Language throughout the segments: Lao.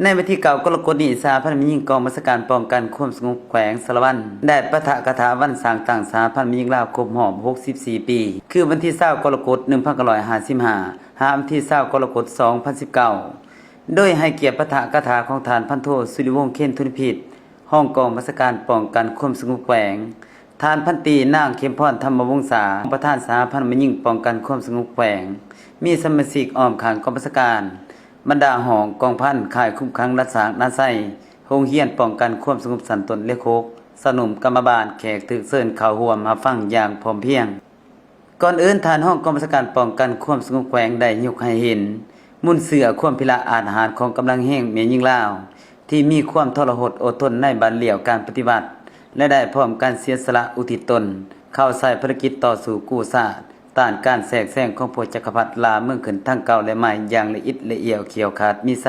ໃນວັນທີເກົ້າ ກໍລະກົດນີ້ ສະຫະພັນແມ່ຍິງກອງບັນຊາການປ້ອງກັນຄວາມສະຫງົບແຂວງສາລະວັນ ໄດ້ປາຖະກະຖາວັນສ້າງຕັ້ງສະຫະພັນແມ່ຍິງລາວຄົບຮອບຫົກສິບສີ່ປີ ຄືວັນທີຊາວ ກໍລະກົດ ໜຶ່ງພັນເກົ້າຮ້ອຍຫ້າສິບຫ້າ ຫາວັນທີຊາວ ກໍລະກົດ ສອງພັນສິບເກົ້າ ໂດຍໃຫ້ກຽດປາຖະກະຖາຂອງທ່ານພັນໂທ ສຸລິວົງ ເຄນທຸນພິດ ຮອງກອງບັນຊາການປ້ອງກັນຄວາມສະຫງົບແຂວງ, ທ່ານພັນຕີ ນາງ ເຂັມພອນ ທຳມະວົງສາ ປະທານສະຫະພັນແມ່ຍິງປ້ອງກັນຄວາມສະຫງົບແຂວງ, ມີສະມາຊິກອ້ອມຂ້າງກອງບັນຊາການ, ບັນດາຫ້ອງກອງພັນ, ຄ້າຍຄຸມຂັງ ດ່ານຊ້າງ, ດ່ານໄຊ, ໂຮງຮຽນປ້ອງກັນຄວາມສະຫງົບຊັ້ນຕົ້ນເລກຫົກ, ຊາວໜຸ່ມ, ກຳມະບານ, ແຂກຖືກເຊີນເຂົ້າຮ່ວມຮັບຟັງຢ່າງພ້ອມພຽງ. ກ່ອນອື່ນ, ທ່ານຮອງກອງບັນຊາການປ້ອງກັນຄວາມສະຫງົບແຂວງໄດ້ຍົກໃຫ້ເຫັນມູນເຊື້ອຄວາມພິລະອາດຫານຂອງກຳລັງແຮງແມ່ຍິງລາວ ທີ່ມີຄວາມທໍລະຫົດອົດທົນໃນບາດລ້ຽວການປະຕິວັດ ແລະ ໄດ້ພ້ອມກັນເສຍສະຫຼະອຸທິດຕົນເຂົ້າໃສ່ພາລະກິດຕໍ່ສູ້ກູ້ຊາດ ຕ້ານການແຊກແຊງຂອງພວກຈັກກະພັດລ່າເມືອງຂຶ້ນທັງເກົ່າ ແລະ ໃໝ່ຢ່າງລະອິດລະອ້ຽວ ຂຽວຂາດມີໄຊ.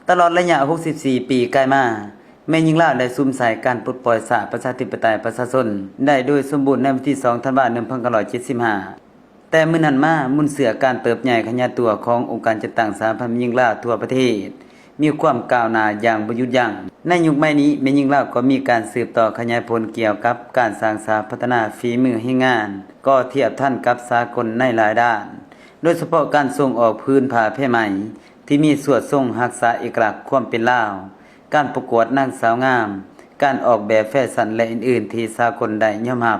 ຕະຫຼອດໄລຍະຫົກສິບສີ່ປີກ່າຍມາ, ແມ່ຍິງລາວໄດ້ສຸມໃສ່ການປົດປ່ອຍຊາດປະຊາທິປະໄຕປະຊາຊົນໄດ້ໂດຍສົມບູນໃນວັນທີສອງ ທັນວາ ໜຶ່ງພັນເກົ້າຮ້ອຍເຈັດສິບຫ້າ. ແຕ່ມື້ນັ້ນມາ, ມູນເຊື້ອການເຕີບໃຫຍ່ຂະຫຍາຍຕົວຂອງອົງການຈັດຕັ້ງສະຫະພັນແມ່ຍິງລາວທົ່ວປະເທດ ມີຄວາມກ້າວໜ້າຢ່າງບໍ່ຢຸດຢັ້ງ. ໃນຍຸກໃໝ່ນີ້, ແມ່ຍິງລາວກໍມີການສືບຕໍ່ຂະຫຍາຍຜົນກ່ຽວກັບການສ້າງສາພັດທະນາຝີມືແຮງງານ, ກໍທຽບທັນກັບສາກົນໃນຫຼາຍດ້ານ, ໂດຍສະເພາະການສົ່ງອອກຜືນຜ້າແພໄໝທີ່ມີສວດຊົງຮັກສາເອກະລັກຄວາມເປັນລາວ, ການປະກວດນາງສາວງາມ, ການອອກແບບແຟຊັນ ແລະ ອື່ນໆ ທີ່ສາກົນໄດ້ຍອມຮັບ.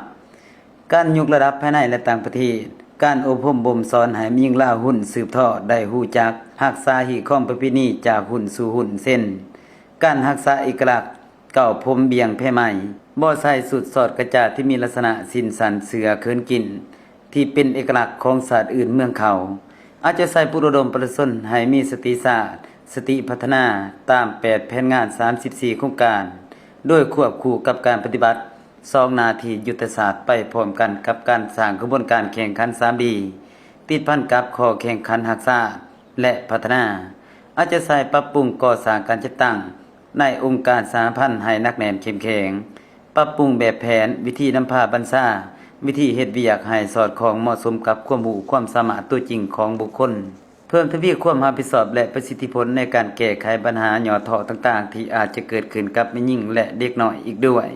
ການຍົກລະດັບພາຍໃນ ແລະ ຕ່າງປະເທດ, ການອົບຮົມບົ່ມສອນໃຫ້ແມ່ຍິງລາວຮຸ່ນສືບທອດໄດ້ຮູ້ຈັກຮັກສາຮີດຄອງປະເພນີຈາກຮຸ່ນສູ່ຮຸ່ນ ເຊັ່ນ ການຮັກສາເອກະລັກເກົ້າຜົມບ່ຽງແພໄໝ, ບໍ່ໃສ່ຊຸດສອດກະຈາດທີ່ມີລັກສະນະຊິ້ນສັ້ນເສື້ອເຂີນກິ້ນ ທີ່ເປັນເອກະລັກຂອງຊາດອື່ນເມືອງເຂົາ, ເອົາໃຈໃສ່ປຸກລະດົມປະຊາຊົນໃຫ້ມີສະຕິສາດ, ສະຕິພັດທະນາ ຕາມແປດແຜນງານສາມສິບສີ່ໂຄງການ, ໂດຍຄວບຄູ່ກັບການປະຕິບັດ ສອງໜ້າທີ່ຍຸດທະສາດໄປພ້ອມກັນກັບການສ້າງຂະບວນການແຂ່ງຂັນສາມດີ ຕິດພັນກັບຂໍ້ແຂ່ງຂັນຮັກຊາດ ແລະ ພັດທະນາ, ເອົາໃຈໃສ່ປັບປຸງກໍ່ສ້າງການຈັດຕັ້ງໃນອົງການສະຫະພັນໃຫ້ໜັກແໜ້ນເຂັ້ມແຂງ, ປັບປຸງແບບແຜນ, ວິທີນຳພາບັນຊາ, ວິທີເຮັດວຽກໃຫ້ສອດຄ່ອງເໝາະສົມກັບຄວາມຮູ້ຄວາມສາມາດຕົວຈິງຂອງບຸກຄົນ, ເພີ່ມທະວີຄວາມຮັບຜິດຊອບ ແລະ ປະສິດທິຜົນໃນການແກ້ໄຂບັນຫາຫຍໍ້ທໍ້ຕ່າງໆ ທີ່ອາດຈະເກີດຂຶ້ນກັບແມ່ຍິງ ແລະ ເດັກນ້ອຍອີກດ້ວຍ.